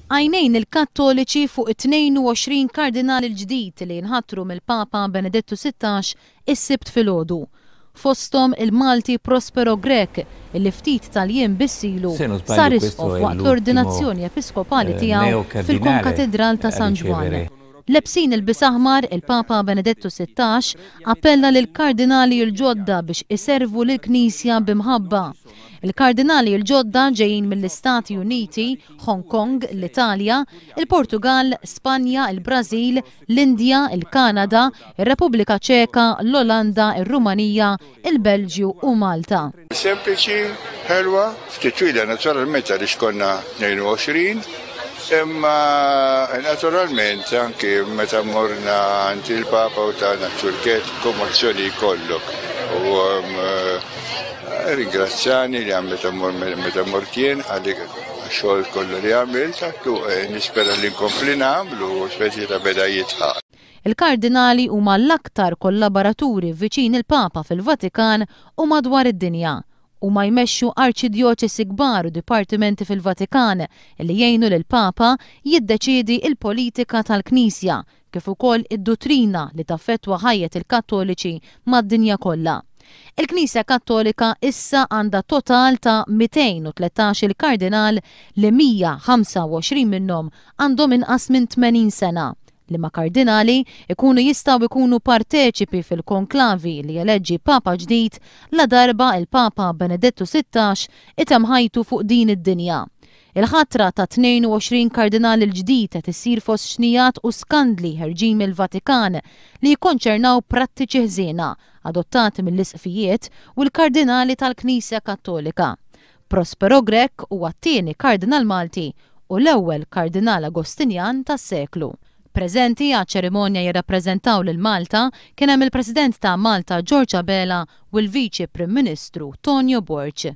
Għajnejn il-Kattoliċi fuq it-22 kardinal il-ġdid li nħatru mill-Papa Benedettu 16 is-Sibt filgħodu. Fosthom il-Malti Prospero Grech illi ftit tal-jiem biss ilu Se non sbaglio sar questo isqof è waqt l'ultimo l-ordinazzjoni episkopali tiegħu neocardinale fil-Konkatedral ta' a San Ġwann. ricevere. Lebsin ilbies aħmar, il-Papa Benedettu 16 appella lill-kardinali l-ġodda biex iservu lill-Knisja b'imħabba. Il-kardinali l-ġodda ġejjin mill-Istati Uniti, Hong Kong, l-Italja, il-Portugall, Spanja, il-Brażil, l-Indja, il-Kanada, ir-Repubblika Ċeka, l-Olanda, ir-Rumanija, il-Belġju u Malta. Sempliċi, ħelwa, ftit twila naturalment għaliex konna 22, imma naturalment anki meta morna għand il-Papa u tana ċ-ċurkett, kommozzjoni jkollok. U ringrazzjani li għam meta mor meta mort jien għalik xogħol kollu li għamilt, għattu nispera li nkompli nagħmlu speċi ta' beda jitħaq. Il-kardinali huma l-aktar kollaboraturi viċin il-Papa fil-Vatikan u madwar id-dinja. Huma jmexxu arċidjoċesi kbar u dipartimenti fil-Vatikan li jgħinu lill-Papa jiddeċiedi il-politika tal-Knisja kif ukoll id-duttrina li taffettwa ħajjet il-Kattoliċi mad-dinja kollha. Il-Knisja Kattolika issa għandha total ta' 213 il-kardinal li 125 minnhom għandhom inqas minn 80 sena. Liema kardinali ikunu jistgħu ikunu parteċipi fil-konklavi li jeleġġi Papa ġdid la darba il-Papa Benedettu 16 itemm ħajtu fuq din id-dinja. Il-ħatra ta' 22 kardinal il-ġdid qed issir fost xnijat u skandli ħerġin mill-Vatikan li jikkonċernaw prattiċi ħżiena adottati mill-isqfijiet u l-kardinali tal-Knisja Kattolika. Prospero Grech huwa t-tieni kardinal Malti u l-ewwel kardinal Agostinjan tas-seklu. Preżenti għaċ-ċerimonja jirrappreżentaw lil Malta kien hemm il-President ta' Malta George Abela u l-Viċi Prim Ministru Tonio Borg.